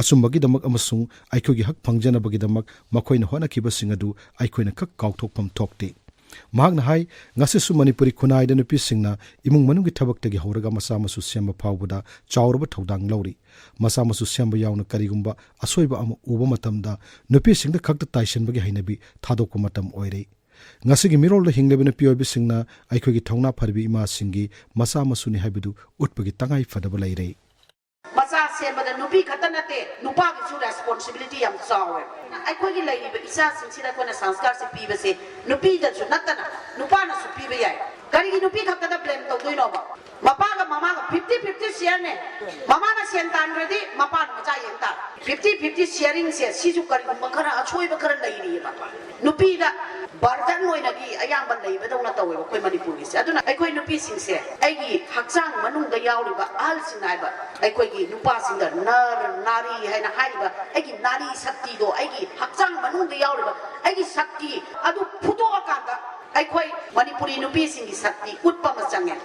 ꯑꯆꯨꯝꯕꯒꯤꯗꯃꯛ ꯑꯃꯁꯨꯡ ꯑꯩꯈꯣꯏꯒꯤ ꯍꯛ ꯐꯪꯖꯅꯕꯒꯤꯗꯃꯛ ꯃꯈꯣꯏꯅ ꯍꯣꯠꯅꯈꯤꯕꯁꯤꯡ ꯑꯗꯨ ꯑꯩꯈꯣꯏꯅ ꯈꯛ ꯀꯥꯎꯊꯣꯛꯐꯝ ꯊꯣꯛꯇꯦ꯫ ꯃꯍꯥꯛꯅ ꯍꯥꯏ, ꯉꯁꯤꯁꯨ ꯃꯅꯤꯄꯨꯔꯤ ꯈꯨꯟꯅꯥꯏꯗ ꯅꯨꯄꯤꯁꯤꯡꯅ ꯏꯃꯨꯡ ꯃꯅꯨꯡꯒꯤ ꯊꯕꯛꯇꯒꯤ ꯍꯧꯔꯒ ꯃꯆꯥ ꯃꯁꯨ ꯁꯦꯝꯕ ꯐꯥꯎꯕꯗ ꯆꯥꯎꯔꯕ ꯊꯧꯗꯥꯡ ꯂꯧꯔꯤ꯫ ꯃꯆꯥ ꯃꯁꯨ ꯁꯦꯝꯕ ꯌꯥꯎꯅ ꯀꯔꯤꯒꯨꯝꯕ ꯑꯁꯣꯏꯕ ꯑꯃ ꯎꯕ ꯃꯇꯝꯗ ꯅꯨꯄꯤꯁꯤꯡꯗ ꯈꯛꯇ ꯇꯥꯏꯁꯤꯟꯕꯒꯤ ꯍꯩꯅꯕꯤ ꯊꯥꯗꯣꯛꯄ ꯃꯇꯝ ꯑꯣꯏꯔꯦ꯫ ꯉꯁꯤꯒꯤ ꯃꯤꯔꯣꯜꯗ ꯍꯤꯡꯂꯤꯕ ꯅꯨꯄꯤ ꯑꯣꯏꯕꯤꯁꯤꯡꯅ ꯑꯩꯈꯣꯏꯒꯤ ꯊꯧꯅꯥ ꯐꯔꯕꯤ ꯏꯃꯥꯁꯤꯡꯒꯤ ꯃꯆꯥ ꯃꯁꯨꯅꯤ ꯍꯥꯏꯕꯗꯨ ꯎꯠꯄꯒꯤ ꯇꯉꯥꯏ ꯐꯗꯕ ꯂꯩꯔꯦ꯫ ꯃꯆꯥ ꯁꯦꯝꯕꯗ ꯅꯨꯄꯤ ꯈꯛꯇ ꯅꯠꯇꯦ, ꯅꯨꯄꯥꯒꯤꯁꯨ ꯔꯦꯁꯄꯣꯟꯁꯤꯕꯤꯂꯤꯇꯤ ꯌꯥꯝ ꯆꯥꯎꯋꯦ꯫ ꯑꯩꯈꯣꯏꯒꯤ ꯂꯩꯔꯤꯕ ꯏꯆꯥꯁꯤꯡꯁꯤꯗ ꯑꯩꯈꯣꯏꯅ ꯁꯪꯁꯀꯥꯔꯁꯦ ꯄꯤꯕꯁꯦ ꯅꯨꯄꯤꯗꯁꯨ ꯅꯠꯇꯅ ꯅꯨꯄꯥꯅꯁꯨ ꯄꯤꯕ ꯌꯥꯏ꯫ ꯀꯔꯤꯒꯤ ꯅꯨꯄꯤ ꯈꯛꯇꯗ ꯕ꯭ꯂꯦꯝ ꯇꯧꯗꯣꯏꯅꯣꯕ? ꯃꯄꯥꯒ ꯃꯃꯥꯒ ꯐꯤꯐꯇꯤ ꯐꯤꯐꯇꯤ ꯁꯤꯌꯔꯅꯦ꯫ ꯃꯃꯥꯅ ꯁꯦꯟ ꯇꯥꯟꯗ꯭ꯔꯗꯤ ꯃꯄꯥꯅ ꯃꯆꯥ ꯌꯦꯡ ꯇꯥꯔꯦ꯫ ꯐꯤꯐꯇꯤ ꯐꯤꯐꯇꯤ ꯁꯤꯌꯔꯤꯡꯁꯦ ꯁꯤꯁꯨ ꯀꯔꯤꯒꯨꯝꯕ ꯈꯔ ꯑꯁꯣꯏꯕ ꯈꯔ ꯂꯩꯔꯤꯑꯕ꯫ ꯅꯨꯄꯤꯗ ꯕꯔꯗꯟ ꯑꯣꯏꯅꯗꯤ ꯑꯌꯥꯝꯕ ꯂꯩꯕꯗꯧꯅ ꯇꯧꯋꯦꯕ ꯑꯩꯈꯣꯏ ꯃꯅꯤꯄꯨꯔꯒꯤꯁꯦ꯫ ꯑꯗꯨꯅ ꯑꯩꯈꯣꯏ ꯅꯨꯄꯤꯁꯤꯡꯁꯦ ꯑꯩꯒꯤ ꯍꯛꯆꯥꯡ ꯃꯅꯨꯡꯗ ꯌꯥꯎꯔꯤꯕ ꯑꯍꯜꯁꯤꯡ ꯍꯥꯏꯕ ꯑꯩꯈꯣꯏꯒꯤ ꯅꯨꯄꯥꯁꯤꯡꯗ ꯅꯔ ꯅꯥꯔꯤ ꯍꯥꯏꯅ ꯍꯥꯏꯔꯤꯕ ꯑꯩꯒꯤ ꯅꯥꯔꯤ ꯁꯛꯇꯤꯗꯣ, ꯑꯩꯒꯤ ꯍꯛꯆꯥꯡ ꯃꯅꯨꯡꯗ ꯌꯥꯎꯔꯤꯕ ꯑꯩꯒꯤ ꯁꯛꯇꯤ ꯑꯗꯨ ꯐꯨꯗꯣꯛꯑꯀꯥꯟꯗ ꯑꯩꯈꯣꯏ ꯃꯅꯤꯄꯨꯔꯤ ꯅꯨꯄꯤꯁꯤꯡꯒꯤ ꯁꯛꯇꯤ ꯎꯠꯄ ꯑꯃ ꯆꯪꯉꯦ꯫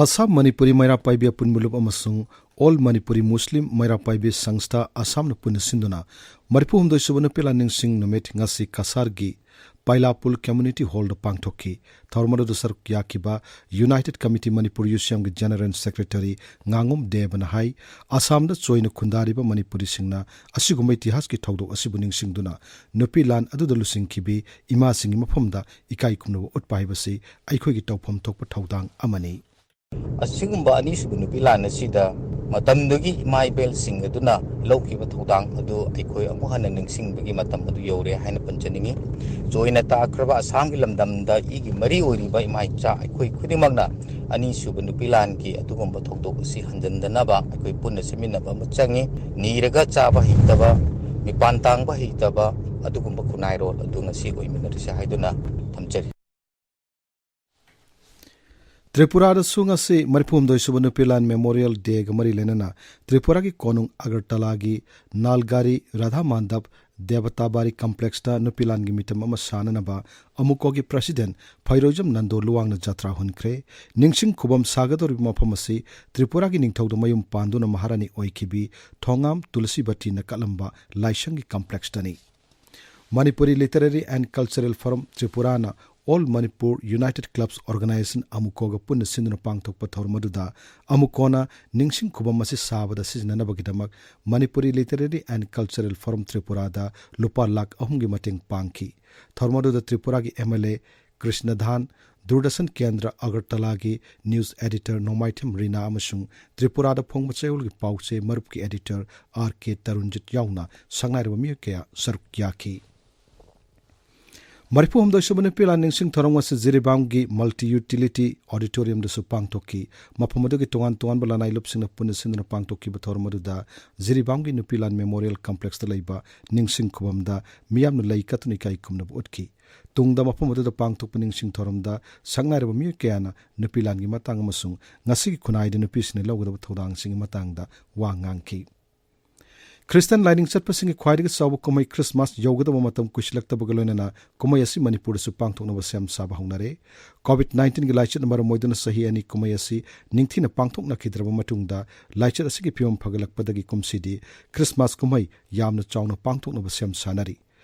ꯑꯁꯥꯝ ꯃꯅꯤꯄꯨꯔꯤ ꯃꯩꯔꯥ ꯄꯥꯏꯕꯤ ꯑꯄꯨꯟꯕ ꯂꯨꯞ ꯑꯃꯁꯨꯡ ꯑꯣꯜ ꯃꯅꯤꯄꯨꯔꯤ ꯃꯨꯁꯂꯤꯝ ꯃꯩꯔꯥ ꯄꯥꯏꯕꯤ ꯁꯪꯁꯊꯥ ꯑꯁꯥꯝꯅ ꯄꯨꯟꯅ ꯁꯤꯟꯗꯨꯅ ꯃꯔꯤꯐꯨ ꯍꯨꯝꯗꯣꯏ ꯁꯨꯕ ꯅꯨꯄꯤ ꯂꯥꯟ ꯅꯤꯡꯁꯤꯡ ꯅꯨꯃꯤꯠ ꯉꯁꯤ ꯀꯁꯥꯔꯒꯤ ꯄꯥꯏꯂꯥꯄꯨꯜ ꯀꯝꯃ꯭ꯌꯨꯅꯤꯇꯤ ꯍꯣꯜꯗ ꯄꯥꯡꯊꯣꯛꯈꯤ꯫ ꯊꯧꯔꯝ ꯑꯗꯨꯗ ꯁꯔꯨꯛ ꯌꯥꯈꯤꯕ ꯌꯨꯅꯥꯏꯇꯦꯗ ꯀꯃꯤꯇꯤ ꯃꯅꯤꯄꯨꯔ ꯌꯨ ꯁꯤ ꯑꯦꯝꯒꯤ ꯖꯦꯅꯔꯦꯜ ꯁꯦꯀ꯭ꯔꯦꯇꯔꯤ ꯉꯥꯉꯣꯝ ꯗꯦꯕꯅ ꯍꯥꯏ, ꯑꯁꯥꯝꯗ ꯆꯣꯏꯅ ꯈꯨꯟꯗꯥꯔꯤꯕ ꯃꯅꯤꯄꯨꯔꯤꯁꯤꯡꯅ ꯑꯁꯤꯒꯨꯝꯕ ꯏꯇꯤꯍꯥꯁꯀꯤ ꯊꯧꯗꯣꯛ ꯑꯁꯤꯕꯨ ꯅꯤꯡꯁꯤꯡꯗꯨꯅ ꯅꯨꯄꯤ ꯂꯥꯟ ꯑꯗꯨꯗ ꯂꯨꯆꯤꯡꯈꯤꯕꯤ ꯏꯃꯥꯁꯤꯡꯒꯤ ꯃꯐꯝꯗ ꯏꯀꯥꯏ ꯈꯨꯝꯅꯕ ꯎꯠꯄ ꯍꯥꯏꯕꯁꯤ ꯑꯩꯈꯣꯏꯒꯤ ꯇꯧꯐꯝ ꯊꯣꯛꯄ ꯊꯧꯗꯥꯡ ꯑꯃꯅꯤ꯫ ꯑꯁꯤꯒꯨꯝꯕ ꯑꯅꯤꯁꯨꯕ ꯅꯨꯄꯤ ꯂꯥꯟ ꯑꯁꯤꯗ ꯃꯇꯝꯗꯨꯒꯤ ꯏꯃꯥ ꯏꯕꯦꯜꯁꯤꯡ ꯑꯗꯨꯅ ꯂꯧꯈꯤꯕ ꯊꯧꯗꯥꯡ ꯑꯗꯨ ꯑꯩꯈꯣꯏ ꯑꯃꯨꯛ ꯍꯟꯅ ꯅꯤꯡꯁꯤꯡꯕꯒꯤ ꯃꯇꯝ ꯑꯗꯨ ꯌꯧꯔꯦ ꯍꯥꯏꯅ ꯄꯟꯖꯅꯤꯡꯏ꯫ ꯆꯣꯏꯅ ꯇꯥꯈ꯭ꯔꯕ ꯑꯁꯥꯝꯒꯤ ꯂꯝꯗꯝꯗ ꯏꯒꯤ ꯃꯔꯤ ꯑꯣꯏꯔꯤꯕ ꯏꯃꯥ ꯏꯆꯥ ꯑꯩꯈꯣꯏ ꯈꯨꯗꯤꯡꯃꯛꯅ ꯑꯅꯤꯁꯨꯕ ꯅꯨꯄꯤ ꯂꯥꯟꯒꯤ ꯑꯗꯨꯒꯨꯝꯕ ꯊꯧꯗꯣꯛ ꯑꯁꯤ ꯍꯟꯖꯤꯟꯗꯅꯕ ꯑꯩꯈꯣꯏ ꯄꯨꯟꯅ ꯁꯦꯝꯃꯤꯟꯅꯕ ꯑꯃ ꯆꯪꯉꯤ꯫ ꯅꯤꯔꯒ ꯆꯥꯕ ꯍꯩꯇꯕ, ꯃꯤꯄꯥꯟ ꯇꯥꯡꯕ ꯍꯩꯇꯕ ꯑꯗꯨꯒꯨꯝꯕ ꯈꯨꯟꯅꯥꯏꯔꯣꯜ ꯑꯗꯨ ꯉꯁꯤ ꯑꯣꯏꯃꯤꯟꯅꯔꯁꯤ ꯍꯥꯏꯗꯨꯅ ꯊꯝꯖꯔꯤ꯫ ꯇ꯭ꯔꯤꯄꯨꯔꯥꯗꯁꯨ ꯉꯁꯤ ꯃꯔꯤꯐꯨ ꯍꯨꯝꯗꯣꯏ ꯁꯨꯕ ꯅꯨꯄꯤ ꯂꯥꯟ ꯃꯦꯃꯣꯔꯤꯌꯦꯜ ꯗꯦꯒ ꯃꯔꯤ ꯂꯩꯅꯅ ꯇ꯭ꯔꯤꯄꯨꯔꯥꯒꯤ ꯀꯣꯅꯨꯡ ꯑꯒꯔꯇꯂꯥꯒꯤ ꯅꯥꯜꯒꯥꯔꯤ ꯔꯥꯙꯥ ꯃꯥꯟꯗꯞ ꯗꯦꯕꯇꯥꯕꯥꯔꯤ ꯀꯝꯄ꯭ꯂꯦꯛꯁꯇ ꯅꯨꯄꯤ ꯂꯥꯟꯒꯤ ꯃꯤꯇꯝ ꯑꯃ ꯁꯥꯅꯅꯕ ꯑꯃꯨꯀꯣꯒꯤ ꯄ꯭ꯔꯁꯤꯗꯦꯟ ꯐꯩꯔꯣꯏꯖꯝ ꯅꯟꯗꯣ ꯂꯨꯋꯥꯡꯅ ꯖꯇ꯭ꯔꯥ ꯍꯨꯟꯈ꯭ꯔꯦ꯫ ꯅꯤꯡꯁꯤꯡ ꯈꯨꯕꯝ ꯁꯥꯒꯗꯧꯔꯤꯕ ꯃꯐꯝ ꯑꯁꯤ ꯇ꯭ꯔꯤꯄꯨꯔꯥꯒꯤ ꯅꯤꯡꯊꯧꯗ ꯃꯌꯨꯝ ꯄꯥꯟꯗꯨꯅ ꯃꯍꯥꯔꯥꯅꯤ ꯑꯣꯏꯈꯤꯕꯤ ꯊꯣꯉꯥꯝ ꯇꯨꯂꯁꯤꯕꯇꯤꯅ ꯀꯠꯂꯝꯕ ꯂꯥꯏꯁꯪꯒꯤ ꯀꯝꯄ꯭ꯂꯦꯛꯁꯇꯅꯤ꯫ Manipuri literary and cultural forum ꯇ꯭ꯔꯤꯄꯨꯔꯥꯅ all Manipur united clubs organisation ꯑꯃꯨꯀꯣꯒ ꯄꯨꯟꯅ ꯁꯤꯟꯗꯨꯅ ꯄꯥꯡꯊꯣꯛꯄ ꯊꯧꯔꯝ ꯑꯗꯨꯗ ꯑꯃꯨꯀꯣꯅ ꯅꯤꯡꯁꯤꯡ ꯈꯨꯕꯝ ꯑꯁꯤ ꯁꯥꯕꯗ ꯁꯤꯖꯤꯟꯅꯅꯕꯒꯤꯗꯃꯛ Manipuri literary and cultural forum ꯇ꯭ꯔꯤꯄꯨꯔꯥꯗ ꯂꯨꯄꯥ ꯂꯥꯈ ꯑꯍꯨꯝꯒꯤ ꯃꯇꯦꯡ ꯄꯥꯡꯈꯤ꯫ ꯊꯧꯔꯝ ꯑꯗꯨꯗ ꯇ꯭ꯔꯤꯄꯨꯔꯥꯒꯤ M L A Krishnadhan, Doordarshan Kendra ꯑꯒꯔꯇꯂꯥꯒꯤ ꯅ꯭ꯌꯨꯁ ꯑꯦꯗꯤꯇꯔ ꯅꯣꯡꯃꯥꯏꯊꯦꯝ ꯔꯤꯅꯥ ꯑꯃꯁꯨꯡ ꯇ꯭ꯔꯤꯄꯨꯔꯥꯗ ꯐꯣꯡꯕ ꯆꯌꯣꯜꯒꯤ ꯄꯥꯎꯆꯦ ꯃꯔꯨꯞꯀꯤ ꯑꯦꯗꯤꯇꯔ ꯑꯥꯔ ꯀꯦ ꯇꯔꯨꯟꯖꯤꯠ ꯌꯥꯎꯅ ꯁꯛꯅꯥꯏꯔꯕ ꯃꯤꯑꯣꯏ ꯀꯌꯥ ꯁꯔꯨꯛ ꯌꯥꯈꯤ꯫ ꯃꯔꯤꯐꯨ ꯍꯨꯝꯗꯣꯏ ꯁꯨꯕ ꯅꯨꯄꯤ ꯂꯥꯟ ꯅꯤꯡꯁꯤꯡ ꯊꯧꯔꯝ ꯑꯁꯤ ꯖꯤꯔꯤꯕꯥꯝꯒꯤ ꯃꯜꯇꯤ ꯌꯨꯇꯤꯂꯤꯇꯤ ꯑꯣꯗꯤꯇꯣꯔꯤꯌꯝꯗꯁꯨ ꯄꯥꯡꯊꯣꯛꯈꯤ꯫ ꯃꯐꯝ ꯑꯗꯨꯒꯤ ꯇꯣꯉꯥꯟ ꯇꯣꯉꯥꯟꯕ ꯂꯅꯥꯏ ꯂꯨꯞꯁꯤꯡꯅ ꯄꯨꯟꯅ ꯁꯤꯟꯗꯨꯅ ꯄꯥꯡꯊꯣꯛꯈꯤꯕ ꯊꯧꯔꯝ ꯑꯗꯨꯗ ꯖꯤꯔꯤꯕꯥꯝꯒꯤ ꯅꯨꯄꯤ ꯂꯥꯟ ꯃꯦꯃꯣꯔꯤꯌꯦꯜ ꯀꯝꯄ꯭ꯂꯦꯛꯁꯇ ꯂꯩꯕ ꯅꯤꯡꯁꯤꯡ ꯈꯨꯕꯝꯗ ꯃꯤꯌꯥꯝꯅ ꯂꯩ ꯀꯠꯇꯨꯅ ꯏꯀꯥꯏ ꯈꯨꯝꯅꯕ ꯎꯠꯈꯤ꯫ ꯇꯨꯡꯗ ꯃꯐꯝ ꯑꯗꯨꯗ ꯄꯥꯡꯊꯣꯛꯄ ꯅꯤꯡꯁꯤꯡ ꯊꯧꯔꯝꯗ ꯁꯛꯅꯥꯏꯔꯕ ꯃꯤꯑꯣꯏ ꯀꯌꯥꯅ ꯅꯨꯄꯤ ꯂꯥꯟꯒꯤ ꯃꯇꯥꯡ ꯑꯃꯁꯨꯡ ꯉꯁꯤꯒꯤ ꯈꯨꯟꯅꯥꯏꯗ ꯅꯨꯄꯤꯁꯤꯡꯅ ꯂꯧꯒꯗꯕ ꯊꯧꯗꯥꯡꯁꯤꯡꯒꯤ ꯃꯇꯥꯡꯗ ꯋꯥ ꯉꯥꯡꯈꯤ꯫ ꯈ꯭ꯔꯤꯁꯇꯟ ꯂꯥꯏꯅꯤꯡ ꯆꯠꯄꯁꯤꯡꯒꯤ ꯈ꯭ꯋꯥꯏꯗꯒꯤ ꯆꯥꯎꯕ ꯀꯨꯝꯍꯩ ꯈ꯭ꯔꯤꯁꯃꯥꯁ ꯌꯧꯒꯗꯕ ꯃꯇꯝ ꯀꯨꯏꯁꯤꯜꯂꯛꯇꯕꯒ ꯂꯣꯏꯅꯅ ꯀꯨꯝꯍꯩ ꯑꯁꯤ ꯃꯅꯤꯄꯨꯔꯗꯁꯨ ꯄꯥꯡꯊꯣꯛꯅꯕ ꯁꯦꯝ ꯁꯥꯕ ꯍꯧꯅꯔꯦ꯫ ꯀꯣꯚꯤꯗ ꯅꯥꯏꯟꯇꯤꯟꯒꯤ ꯂꯥꯏꯆꯠꯅ ꯃꯔꯝ ꯑꯣꯏꯗꯨꯅ ꯆꯍꯤ ꯑꯅꯤ ꯀꯨꯝꯍꯩ ꯑꯁꯤ ꯅꯤꯡꯊꯤꯅ ꯄꯥꯡꯊꯣꯛꯅꯈꯤꯗ꯭ꯔꯕ ꯃꯇꯨꯡꯗ ꯂꯥꯏꯆꯠ ꯑꯁꯤꯒꯤ ꯐꯤꯕꯝ ꯐꯒꯠꯂꯛꯄꯗꯒꯤ ꯀꯨꯝꯁꯤꯗꯤ ꯈ꯭ꯔꯤꯁꯃꯥꯁ ꯀꯨꯝꯍꯩ ꯌꯥꯝꯅ ꯆꯥꯎꯅ ꯄꯥꯡꯊꯣꯛꯅꯕ ꯁꯦꯝ ꯁꯥꯅꯔꯤ꯫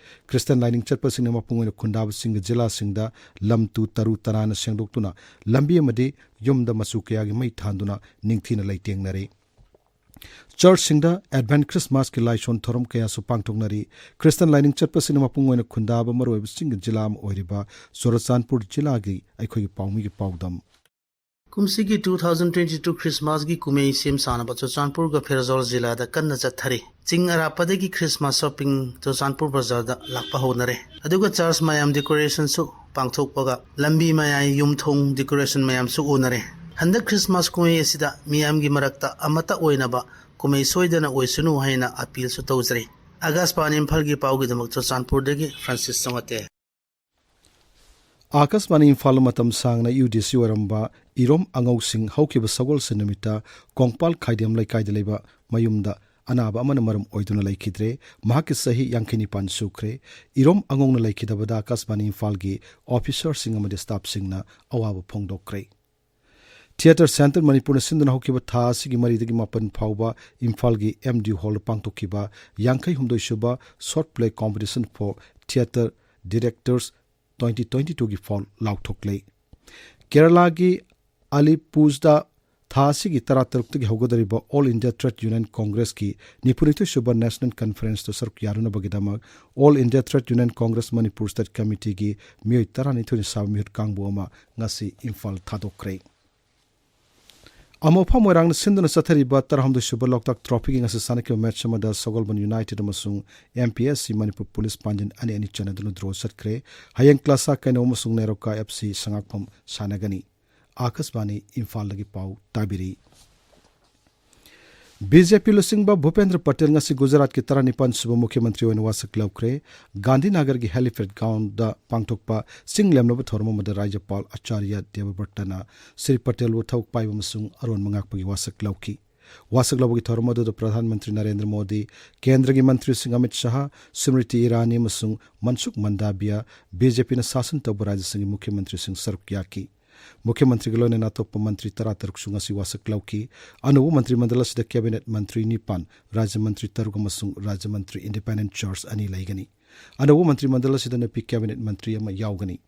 ꯈ꯭ꯔꯤꯁꯇꯟ ꯂꯥꯏꯅꯤꯡ ꯆꯠꯄꯁꯤꯡꯅ ꯃꯄꯨꯡ ꯑꯣꯏꯅ ꯈꯨꯟꯗꯥꯕꯁꯤꯡꯒ ꯖꯤꯂꯥꯁꯤꯡꯗ ꯂꯝ ꯇꯨ ꯇꯔꯨ ꯇꯅꯥꯟꯅ ꯁꯦꯡꯗꯣꯛꯇꯨꯅ ꯂꯝꯕꯤ ꯑꯃꯗꯤ ꯌꯨꯝꯗ ꯃꯆꯨ ꯀꯌꯥꯒꯤ ꯃꯩ ꯊꯥꯟꯗꯨꯅ ꯅꯤꯡꯊꯤꯅ ꯂꯩꯇꯦꯡꯅꯔꯤ꯫ ꯆꯔꯆꯁꯤꯡꯗ ꯑꯦꯗꯚꯦꯟꯠ ꯈ꯭ꯔꯤꯁꯃꯥꯁꯀꯤ ꯂꯥꯏꯁꯣꯟ ꯊꯧꯔꯝ ꯀꯌꯥꯁꯨ ꯄꯥꯡꯊꯣꯛꯅꯔꯤ꯫ ꯈ꯭ꯔꯤꯁꯇꯟ ꯂꯥꯏꯅꯤꯡ ꯆꯠꯄꯁꯤꯡꯅ ꯃꯄꯨꯡ ꯑꯣꯏꯅ ꯈꯨꯟꯗꯥꯕ ꯃꯔꯨꯑꯣꯏꯕ ꯆꯤꯡꯒꯤ ꯖꯤꯂꯥ ꯑꯃ ꯑꯣꯏꯔꯤꯕ ꯆꯨꯔꯆꯥꯟꯄꯨꯔ ꯖꯤꯂꯥꯒꯤ ꯑꯩꯈꯣꯏꯒꯤ ꯄꯥꯎꯃꯤꯒꯤ ꯄꯥꯎꯗꯝ꯫ ꯀꯨꯝꯁꯤꯒꯤ ꯇꯨ ꯊꯥꯎꯖꯟ ꯇ꯭ꯋꯦꯟꯇꯤ ꯇꯨ ꯈ꯭ꯔꯤꯁꯃꯥꯁꯀꯤ ꯀꯨꯝꯍꯩ ꯁꯦꯝ ꯁꯥꯅꯕ ꯆꯨꯔꯆꯥꯟꯄꯨꯔꯒ ꯐꯤꯔꯖꯣꯜ ꯖꯤꯂꯥꯗ ꯀꯟꯅ ꯆꯠꯊꯔꯤ꯫ ꯆꯤꯡ ꯑꯔꯥꯞꯄꯗꯒꯤ ꯈ꯭ꯔꯤꯁꯃꯥꯁ ꯁꯣꯄꯤꯡ ꯆꯨꯔꯆꯥꯟꯄꯨꯔ ꯕꯖꯥꯔꯗ ꯂꯥꯛꯄ ꯍꯧꯅꯔꯦ꯫ ꯑꯗꯨꯒ ꯆꯔꯆ ꯃꯌꯥꯝ ꯗꯦꯀꯣꯔꯦꯁꯟꯁꯨ ꯄꯥꯡꯊꯣꯛꯄꯒ ꯂꯝꯕꯤ ꯃꯌꯥꯏ ꯌꯨꯝꯊꯣꯡ ꯗꯦꯀꯣꯔꯦꯁꯟ ꯃꯌꯥꯝꯁꯨ ꯎꯅꯔꯦ꯫ ꯍꯟꯗꯛ ꯈ꯭ꯔꯤꯁꯃꯥꯁ ꯀꯨꯝꯍꯩ ꯑꯁꯤꯗ ꯃꯤꯌꯥꯝꯒꯤ ꯃꯔꯛꯇ ꯑꯃꯠꯇ ꯑꯣꯏꯅꯕ ꯀꯨꯝꯍꯩ ꯁꯣꯏꯗꯅ ꯑꯣꯏꯁꯅꯨ ꯍꯥꯏꯅ ꯑꯄꯤꯜꯁꯨ ꯇꯧꯖꯔꯤ꯫ ꯑꯥꯀꯥꯁꯕꯥꯅꯤ ꯏꯝꯐꯥꯜꯒꯤ ꯄꯥꯎꯒꯤꯗꯃꯛ ꯆꯨꯔꯆꯥꯟꯄꯨꯔꯗꯒꯤ ꯐ꯭ꯔꯥꯟꯁꯤꯁ ꯆꯣꯉꯥꯇꯦ꯫ ꯑꯥꯀꯥꯁꯕꯥꯅꯤ ꯏꯝꯐꯥꯜ ꯃꯇꯝ ꯁꯥꯡꯅ ꯌꯨ ꯗꯤ ꯁꯤ ꯑꯣꯏꯔꯝꯕ ꯏꯔꯣꯝ ꯑꯉꯧꯁꯤꯡ ꯍꯧꯈꯤꯕ ꯁꯒꯣꯜꯁꯦꯟ ꯅꯨꯃꯤꯠꯇ ꯀꯣꯡꯄꯥꯜ ꯈꯥꯏꯗꯦꯝ ꯂꯩꯀꯥꯏꯗ ꯂꯩꯕ ꯃꯌꯨꯝꯗ ꯑꯅꯥꯕ ꯑꯃꯅ ꯃꯔꯝ ꯑꯣꯏꯗꯨꯅ ꯂꯩꯈꯤꯗ꯭ꯔꯦ꯫ ꯃꯍꯥꯛꯀꯤ ꯆꯍꯤ ꯌꯥꯡꯈꯩ ꯅꯤꯄꯥꯟ ꯁꯨꯈ꯭ꯔꯦ꯫ ꯏꯔꯣꯝ ꯑꯉꯧꯅ ꯂꯩꯈꯤꯗꯕꯗ ꯑꯥꯀꯥꯁꯕꯥꯅꯤ ꯏꯝꯐꯥꯜꯒꯤ officerꯁꯤꯡ ꯑꯃꯗꯤ staffꯁꯤꯡꯅ ꯑꯋꯥꯕ ꯐꯣꯡꯗꯣꯛꯈ꯭ꯔꯦ꯫ Theatre Centre ꯃꯅꯤꯄꯨꯔꯅ ꯁꯤꯟꯗꯨꯅ ꯍꯧꯈꯤꯕ ꯊꯥ ꯑꯁꯤꯒꯤ ꯃꯔꯤꯗꯒꯤ ꯃꯥꯄꯟ ꯐꯥꯎꯕ ꯏꯝꯐꯥꯜꯒꯤ M D Hallꯗ ꯄꯥꯡꯊꯣꯛꯈꯤꯕ ꯌꯥꯡꯈꯩ ꯍꯨꯝꯗꯣꯏ ꯁꯨꯕ Short Play Competition for Theatre Directors twenty twenty twoꯒꯤ ꯐꯥꯎ ꯂꯥꯎꯊꯣꯛꯂꯦ꯫ ꯀꯦꯔꯂꯥꯒꯤ ꯑꯂꯤꯄꯨꯔꯗ ꯊꯥ ꯑꯁꯤꯒꯤ ꯇꯔꯥꯇꯔꯨꯛꯇꯒꯤ ꯍꯧꯒꯗꯧꯔꯤꯕ All India Trade Union Congressꯀꯤ ꯅꯤꯐꯨꯅꯤꯊꯣꯏ ꯁꯨꯕ National Conferenceꯇ ꯁꯔꯨꯛ ꯌꯥꯔꯨꯅꯕꯒꯤꯗꯃꯛ All India Trade Union Congress Manipur State Committeeꯒꯤ ꯃꯤꯑꯣꯏ ꯇꯔꯥꯅꯤꯊꯣꯏꯅ ꯁꯥꯕ ꯃꯤꯍꯨꯠ ꯀꯥꯡꯕꯨ ꯑꯃ ꯉꯁꯤ ꯏꯝꯐꯥꯜ ꯊꯥꯗꯣꯛꯈ꯭ꯔꯦ꯫ ꯑꯃꯣꯐꯥ ꯃꯣꯏꯔꯥꯡꯅ ꯁꯤꯟꯗꯨꯅ ꯆꯠꯊꯔꯤꯕ ꯇꯔꯥꯍꯨꯝꯗꯣꯏ ꯁꯨꯕ ꯂꯣꯛꯇꯥꯛ Trophyꯒꯤ ꯉꯁꯤ ꯁꯥꯟꯅꯈꯤꯕ match ꯑꯃꯗ ꯁꯒꯣꯜꯕꯟ United ꯑꯃꯁꯨꯡ M P S C Manipur police ꯄꯥꯟꯖꯤꯟ ꯑꯅꯤ ꯑꯅꯤ ꯆꯟꯅꯗꯨꯅ draw ꯆꯠꯈ꯭ꯔꯦ꯫ ꯍꯌꯦꯡ ꯀ꯭ꯂꯥꯁꯥ ꯀꯩꯅꯧ ꯑꯃꯁꯨꯡ ꯅꯦꯔꯣꯀꯥ F C ꯁꯉꯥꯛꯐꯝ ꯁꯥꯟꯅꯒꯅꯤ꯫ ꯑꯥꯀꯥꯁꯕꯥꯅꯤ ꯏꯝꯐꯥꯜꯗꯒꯤ ꯄꯥꯎ ꯇꯥꯕꯤꯔꯤ꯫ B J P ꯂꯨꯆꯤꯡꯕ ꯚꯨꯄꯦꯟꯗ꯭ꯔ ꯄꯇꯦꯜ ꯉꯁꯤ ꯒꯨꯖꯔꯥꯠꯀꯤ ꯇꯔꯥꯅꯤꯄꯥꯟ ꯁꯨꯕ ꯃꯨꯈ꯭ꯌ ꯃꯟꯇ꯭ꯔꯤ ꯑꯣꯏꯅ ꯋꯥꯁꯛ ꯂꯧꯈ꯭ꯔꯦ꯫ ꯒꯥꯟꯙꯤꯅꯒꯔꯒꯤ helipad groundꯗ ꯄꯥꯡꯊꯣꯛꯄ ꯆꯤꯡ ꯂꯦꯝꯂꯕ ꯊꯧꯔꯝ ꯑꯃꯗ ꯔꯥꯖ꯭ꯌꯄꯥꯜ ꯑꯆꯥꯔꯌ ꯗꯦꯕꯕ꯭ꯔꯇꯅ ꯁ꯭ꯔꯤ ꯄꯇꯦꯜꯕꯨ ꯊꯕꯛ ꯄꯥꯏꯕ ꯑꯃꯁꯨꯡ ꯑꯔꯣꯟꯕ ꯉꯥꯛꯄꯒꯤ ꯋꯥꯁꯛ ꯂꯧꯈꯤ꯫ ꯋꯥꯁꯛ ꯂꯧꯕꯒꯤ ꯊꯧꯔꯝ ꯑꯗꯨꯗ ꯄ꯭ꯔꯙꯥꯟ ꯃꯟꯇ꯭ꯔꯤ ꯅꯔꯦꯟꯗ꯭ꯔ ꯃꯣꯗꯤ, ꯀꯦꯟꯗ꯭ꯔꯒꯤ ꯃꯟꯇ꯭ꯔꯤꯁꯤꯡ ꯑꯃꯤꯠ ꯁꯥꯍ, ꯁ꯭ꯃ꯭ꯔꯤꯇꯤ ꯏꯔꯥꯅꯤ ꯑꯃꯁꯨꯡ ꯃꯟꯁꯨꯈ ꯃꯟꯗꯥꯕꯤꯌꯥ, B J Pꯅ ꯁꯥꯁꯟ ꯇꯧꯕ ꯔꯥꯖ꯭ꯌꯁꯤꯡꯒꯤ ꯃꯨꯈ꯭ꯌ ꯃꯟꯇ꯭ꯔꯤꯁꯤꯡ ꯁꯔꯨꯛ ꯌꯥꯈꯤ꯫ ꯃꯨꯈ꯭ꯌ ꯃꯟꯇ꯭ꯔꯤꯒ ꯂꯣꯏꯅꯅ ꯑꯇꯣꯞꯄ ꯃꯟꯇ꯭ꯔꯤ ꯇꯔꯥꯇꯔꯨꯛꯁꯨ ꯉꯁꯤ ꯋꯥꯁꯛ ꯂꯧꯈꯤ꯫ ꯑꯅꯧꯕ ꯃꯟꯇ꯭ꯔꯤ ꯃꯟꯗꯜ ꯑꯁꯤꯗ cabinet ꯃꯟꯇ꯭ꯔꯤ ꯅꯤꯄꯥꯟ, ꯔꯥꯖ꯭ꯌ ꯃꯟꯇ꯭ꯔꯤ ꯇꯔꯨꯛ ꯑꯃꯁꯨꯡ ꯔꯥꯖ꯭ꯌ ꯃꯟꯇ꯭ꯔꯤ independent charge ꯑꯅꯤ ꯂꯩꯒꯅꯤ꯫ ꯑꯅꯧꯕ ꯃꯟꯇ꯭ꯔꯤ ꯃꯟꯗꯜ ꯑꯁꯤꯗ ꯅꯨꯄꯤ cabinet ꯃꯟꯇ꯭ꯔꯤ ꯑꯃ ꯌꯥꯎꯒꯅꯤ꯫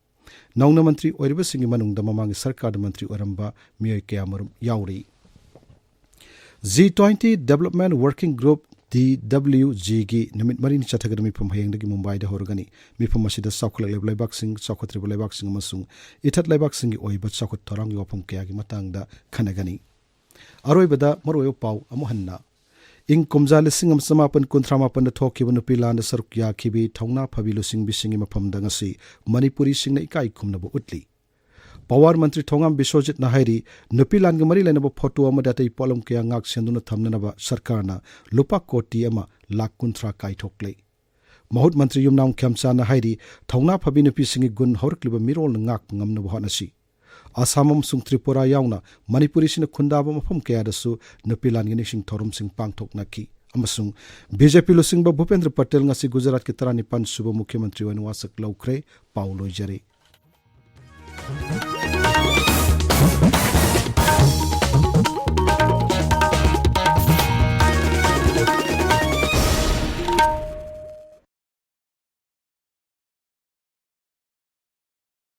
ꯅꯧꯅ ꯃꯟꯇ꯭ꯔꯤ ꯑꯣꯏꯔꯤꯕꯁꯤꯡꯒꯤ ꯃꯅꯨꯡꯗ ꯃꯃꯥꯡꯒꯤ ꯁꯔꯀꯥꯔꯗ ꯃꯟꯇ꯭ꯔꯤ ꯑꯣꯏꯔꯝꯕ ꯃꯤꯑꯣꯏ ꯀꯌꯥꯃꯔꯨꯝ ꯌꯥꯎꯔꯤ꯫ G twenty Development Working Group, D W Gꯒꯤ ꯅꯨꯃꯤꯠ ꯃꯔꯤꯅꯤ ꯆꯠꯊꯒꯗꯕ ꯃꯤꯐꯝ ꯍꯌꯦꯡꯗꯒꯤ ꯃꯨꯝꯕꯥꯏꯗ ꯍꯧꯔꯒꯅꯤ꯫ ꯃꯤꯐꯝ ꯑꯁꯤꯗ ꯆꯥꯎꯈꯠꯂꯛꯂꯤꯕ ꯂꯩꯕꯥꯛꯁꯤꯡ, ꯆꯥꯎꯈꯠꯇ꯭ꯔꯤꯕ ꯂꯩꯕꯥꯛꯁꯤꯡ ꯑꯃꯁꯨꯡ ꯏꯊꯠ ꯂꯩꯕꯥꯛꯁꯤꯡꯒꯤ ꯑꯣꯏꯕ ꯆꯥꯎꯈꯠ ꯊꯧꯔꯥꯡꯒꯤ ꯋꯥꯐꯝ ꯀꯌꯥꯒꯤ ꯃꯇꯥꯡꯗ ꯈꯟꯅꯒꯅꯤ꯫ ꯑꯔꯣꯏꯕꯗ ꯃꯔꯨꯑꯣꯏꯕ ꯄꯥꯎ ꯑꯃꯨꯛ ꯍꯟꯅ꯫ ꯏꯪ ꯀꯨꯝꯖꯥ ꯂꯤꯁꯤꯡ ꯑꯃ ꯆꯃꯥꯄꯟ ꯀꯨꯟꯊ꯭ꯔꯥ ꯃꯥꯄꯟꯗ ꯊꯣꯛꯈꯤꯕ ꯅꯨꯄꯤ ꯂꯥꯟꯗ ꯁꯔꯨꯛ ꯌꯥꯈꯤꯕꯤ ꯊꯧꯅꯥ ꯐꯕꯤ ꯂꯨꯆꯤꯡꯕꯤꯁꯤꯡꯒꯤ ꯃꯐꯝꯗ ꯉꯁꯤ ꯃꯅꯤꯄꯨꯔꯤꯁꯤꯡꯅ ꯏꯀꯥꯏ ꯈꯨꯝꯅꯕ ꯎꯠꯂꯤ꯫ ꯄꯋꯥꯔ ꯃꯟꯇ꯭ꯔꯤ ꯊꯣꯉꯥꯝ ꯕꯤꯁ꯭ꯋꯖꯤꯠꯅ ꯍꯥꯏꯔꯤ, ꯅꯨꯄꯤ ꯂꯥꯟꯒ ꯃꯔꯤ ꯂꯩꯅꯕ photo ꯑꯃꯗꯤ ꯑꯇꯩ ꯄꯣꯠꯂꯝ ꯀꯌꯥ ꯉꯥꯛ ꯁꯦꯟꯗꯨꯅ ꯊꯝꯅꯅꯕ ꯁꯔꯀꯥꯔꯅ ꯂꯨꯄꯥ ꯀꯣꯇꯤ ꯑꯃ ꯂꯥꯛ ꯀꯨꯟꯊ꯭ꯔꯥ ꯀꯥꯏꯊꯣꯛꯂꯦ꯫ ꯃꯍꯨꯠ ꯃꯟꯇ꯭ꯔꯤ ꯌꯨꯝꯅꯥꯝ ꯈꯦꯝꯆꯥꯟꯅ ꯍꯥꯏꯔꯤ, ꯊꯧꯅꯥ ꯐꯕꯤ ꯅꯨꯄꯤꯁꯤꯡꯒꯤ ꯒꯨꯟ ꯍꯧꯔꯛꯂꯤꯕ ꯃꯤꯔꯣꯜꯅ ꯉꯥꯛꯄ ꯉꯝꯅꯕ ꯍꯣꯠꯅꯁꯤ꯫ ꯑꯁꯥꯝ ꯑꯃꯁꯨꯡ ꯇ꯭ꯔꯤꯄꯨꯔꯥ ꯌꯥꯎꯅ ꯃꯅꯤꯄꯨꯔꯤꯁꯤꯡꯅ ꯈꯨꯟꯗꯥꯕ ꯃꯐꯝ ꯀꯌꯥꯗꯁꯨ ꯅꯨꯄꯤ ꯂꯥꯟꯒꯤ ꯅꯤꯡꯁꯤꯡ ꯊꯧꯔꯝꯁꯤꯡ ꯄꯥꯡꯊꯣꯛꯅꯈꯤ꯫ ꯑꯃꯁꯨꯡ ꯕꯤ ꯖꯦ ꯄꯤ ꯂꯨꯆꯤꯡꯕ ꯚꯨꯄꯦꯟꯗ꯭ꯔ ꯄꯇꯦꯜ ꯉꯁꯤ ꯒꯨꯖꯔꯥꯠꯀꯤ ꯇꯔꯥꯅꯤꯄꯥꯟ ꯁꯨꯕ ꯃꯨꯈ꯭ꯌ ꯃꯟꯇ꯭ꯔꯤ ꯑꯣꯏꯅ ꯋꯥꯁꯛ ꯂꯧꯈ꯭ꯔꯦ꯫ ꯄꯥꯎ ꯂꯣꯏꯖꯔꯦ꯫